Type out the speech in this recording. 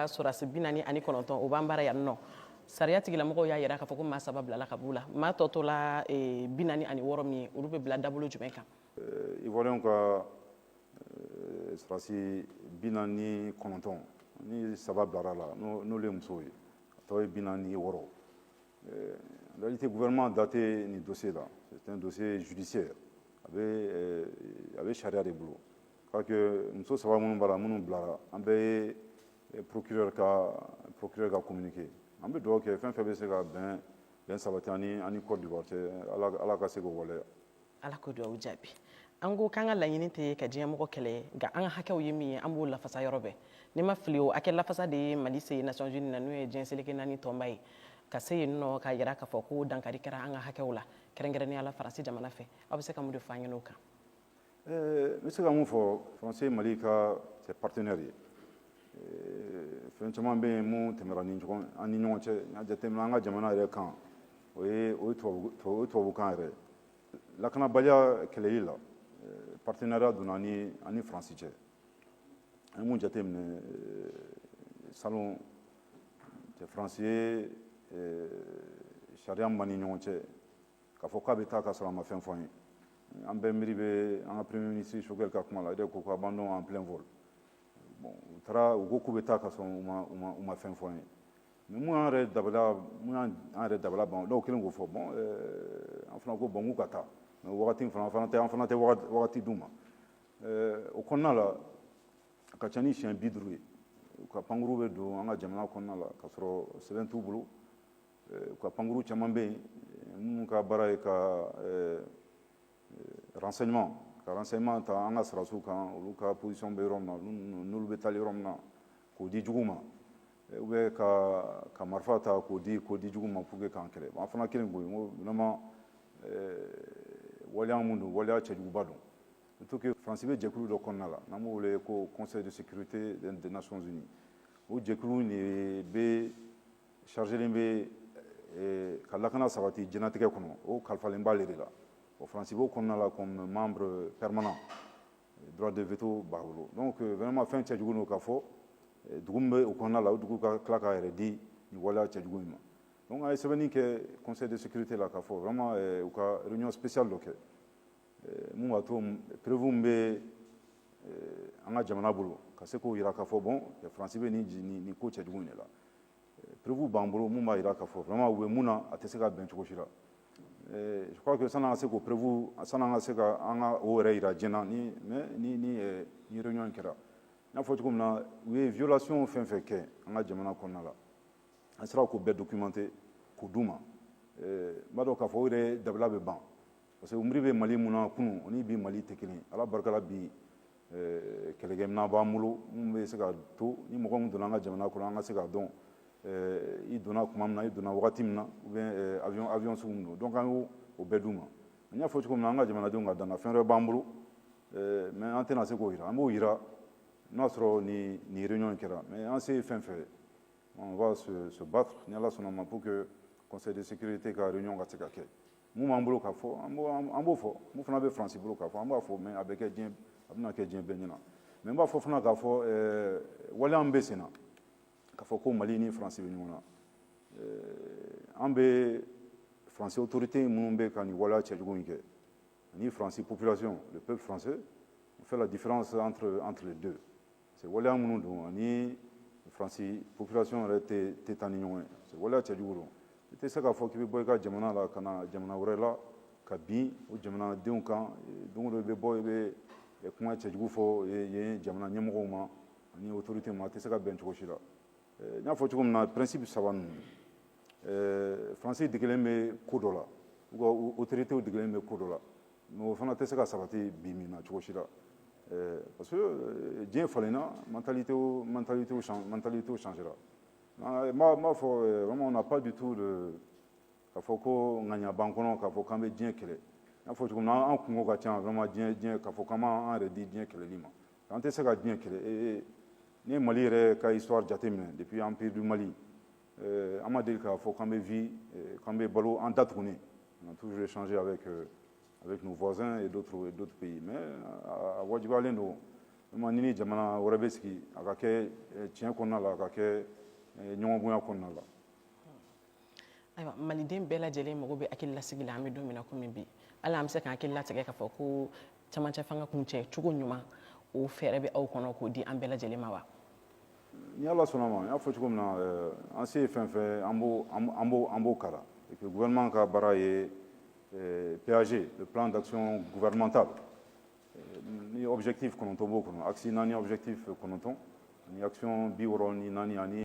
Sɔrɔdasi 49, o b'an baara yan nɔ. Sariya tigilamɔgɔw y'a yira k'a fɔ ko maa saba bilala ka b'u la. Maa tɔ to la 46 min ye, olu bɛ bila dabolo jumɛn kan? Ivoirien ka sɔrɔdasi 49 ni saba bilara la, n'olu ye musow ye, a tɔ ye 46. En réalité, gouvernement da tɛ nin dossier la. C'est un dossier judiciaire, a bɛ sariya de bolo. Je crois que muso saba minnu b'a la, minnu bilara, an bɛɛ ye procureur ka communiqué. An bɛ dugawu kɛ, fɛn fɛn bɛ se ka bɛn sabati ani Côte d'Ivoire cɛ, Ala ka se k'o waleya. Ala k'o dugawu jaabi. An ko k'an ka laɲini tɛ ka diɲɛmɔgɔ kɛlɛ, nka an ka hakɛw ye min ye, an b'o lafasa yɔrɔ bɛɛ. N'i ma fili, o hakɛ lafasa de ye Mali se Nations Unies na, n'o ye diɲɛ seleke naani tɔnba ye, ka se yen nɔ k'a yira k'a fɔ ko dankari kɛra an ka hakɛw la, kɛrɛnkɛrɛnnenya la Faransi jamana fɛ. Aw bɛ se ka mun de fɔ an ɲɛna o kan? N bɛ se ka mun fɔ? Faransi ye Mali ka partenaire ye. Fɛn caman bɛ yen mun tɛmɛra ni ɲɔgɔn an ni ɲɔgɔn cɛ. N y'a jateminɛ, an ka jamana yɛrɛ kan, o ye tubabukan yɛrɛ. Lakanabaliya kɛlɛli la, partenariat donna ani Faransi cɛ. An ye mun jateminɛ salon, Faransi ye sariya min b'an ni ɲɔgɔn cɛ, k'a fɔ k'a bɛ taa ka sɔrɔ a ma fɛn fɔ an ye, an bɛɛ miiri bɛ an ka Premier ministre Choguel ka kuma la. O de ko abandon en plein vol. Bon, u taara, u ko k'u bɛ taa ka sɔrɔ u ma fɛn fɔ an ye. Mais mun y'an yɛrɛ dabala ban, dɔw kelen k'o fɔ. Bon, an fana ko bon, k'u ka taa, mais wagati fana, an fana tɛ wagati d'u ma. O kɔnɔna la, a ka ca ni siɲɛ 50 ye, u ka pankuru bɛ don an ka jamana kɔnɔna la ka sɔrɔ sɛbɛn t'u bolo. U ka pankuru caman bɛ yen minnu ka baara ye ka renseignement ta an ka sɔrɔdasiw kan, olu ka position bɛ yɔrɔ min na, n'olu bɛ taali yɔrɔ min na, k'o di jugu ma, ou bien ka marifa ta k'o di jugu ma pour que k'an kɛlɛ. An fana kelen ko ye, n ko vraiment, waleya mun don, waleya cɛjuguba don. Surtout que Faransi bɛ jɛkulu dɔ kɔnɔna la n'an b'o wele ko Conseil de sécurité des Nations Unies. O jɛkulu de bɛ chargé bɛ ka lakana sabati diɲɛlatigɛ kɔnɔ, o kalifalen b'ale de la. Bon, Faransi b'o kɔnɔna la comme membre permanent, droit de veto b'a bolo. Donc vraiment, fɛn cɛjugu don k'a fɔ dugu min bɛ o kɔnɔna la, o dugu ka tila k'a yɛrɛ di nin waleya cɛjugu in ma. Donc an ye sɛbɛnni kɛ Conseil de sécurité la k'a fɔ vraiment u ka réunion spéciale dɔ kɛ mun b'a to preuve min bɛ an ka jamana bolo, ka se k'o yira k'a fɔ bon, Faransi bɛ nin ko cɛjugu in de la. Preuve b'an bolo mun b'a yira k'a fɔ vraiment u bɛ mun na, a tɛ se ka bɛn cogo si la. Je crois que san'an ka se k'o preuve, san'an ka se ka an ka o yɛrɛ yira diɲɛ na, ni mais ni réunion kɛra, n y'a fɔ cogo min na, u ye violation fɛn fɛn kɛ an ka jamana kɔnɔna la, an sera k'o bɛɛ documenter k'o d'u ma. N b'a dɔn k'a fɔ o yɛrɛ dabila bɛ ban, parce que u miiri bɛ Mali mun na kunun, o ni bi Mali tɛ kelen. Ala barika la, bi kɛlɛkɛminɛn b'an bolo mun bɛ se ka to ni mɔgɔ min donna an ka jamana kɔnɔ, an ka se k'a dɔn i donna tuma min na, i donna wagati min na, ou bien avion sugu min don. Donc an y'o o bɛɛ d'u ma. N y'a fɔ cogo min na, an ka jamanadenw ka danna, fɛn wɛrɛ b'an bolo, mais an tɛna se k'o yira. An b'o yira n'a sɔrɔ nin réunion in kɛra. Mais an se ye fɛn fɛn, on va se battre ni Ala sɔnna ma pour que Conseil de sécurité ka réunion ka se ka kɛ. Mun b'an bolo k'a fɔ, an b'o fɔ. Mun fana bɛ Faransi bolo k'a fɔ, an b'a fɔ. Mais a bɛ kɛ diɲɛ, a bɛna kɛ diɲɛ bɛɛ ɲɛna. Mais n b'a fɔ fana k'a fɔ waleya min bɛ sen na, k'a fɔ ko Mali ni Faransi bɛ ɲɔgɔn na, an bɛ Faransi autorité minnu bɛ ka nin waleya cɛjugu in kɛ ani Faransi population, le peuple français, on fait la différence entre les deux. C'est waleya minnu don, ani Faransi population yɛrɛ tɛ taa ni ɲɔgɔn ye. C'est waleya cɛjugu don. I tɛ se k'a fɔ k'i bɛ bɔ i ka jamana la ka na jamana wɛrɛ la ka bin o jamanadenw kan. Don o don i bɛ bɔ, i bɛ kuma cɛjugu fɔ yen jamana ɲɛmɔgɔw ma ani autorité ma, a tɛ se ka bɛn cogo si la. N y'a fɔ cogo min na, principe saba ninnu, Faransi degelen bɛ ko dɔ la, u ka autorités degelen bɛ ko dɔ la, mais o fana tɛ se ka sabati bi min na cogo si la, parce que diɲɛ falenna, mentalité changera. N b'a fɔ vraiment, on n'a pas du tout de k'a fɔ ko ŋaniya b'an kɔnɔ k'a fɔ k'an bɛ diɲɛ kɛlɛ. N y'a fɔ cogo min na, an kungo ka ca vraiment. Diɲɛ k'a fɔ k'an b'an yɛrɛ di diɲɛ kɛlɛli ma, an tɛ se ka diɲɛ kɛlɛ. N'i ye Mali yɛrɛ ka histoire jateminɛ, depuis Empire du Mali, an ma deli k'a fɔ k'an bɛ vie, k'an bɛ balo an datugunen. On a toujours échangé avec nos voisins et d'autres pays, mais a wajibiyalen don. Vraiment, ni ni jamana wɛrɛ bɛ sigi, a ka kɛ tiɲɛ kɔnɔna la, a ka kɛ ɲɔgɔn bonya kɔnɔna la. Ayiwa, maliden bɛɛ lajɛlen mago bɛ hakililasigi la. An bɛ don min na komi bi, hali an bɛ se ka hakili latigɛ k'a fɔ ko camancɛ fanga kuncɛ cogo ɲuman, o fɛɛrɛ bɛ aw kɔnɔ k'o di an bɛɛ lajɛlen ma wa? Ni Ala sɔnna ma, n y'a fɔ cogo min na, an se ye fɛn fɛn, an b'o kala. Et que gouvernement ka baara ye PAG, le plan d'action gouvernemental, ni objectif 9 b'o kɔnɔ, axe naani, objectif 9 ani action 64 ani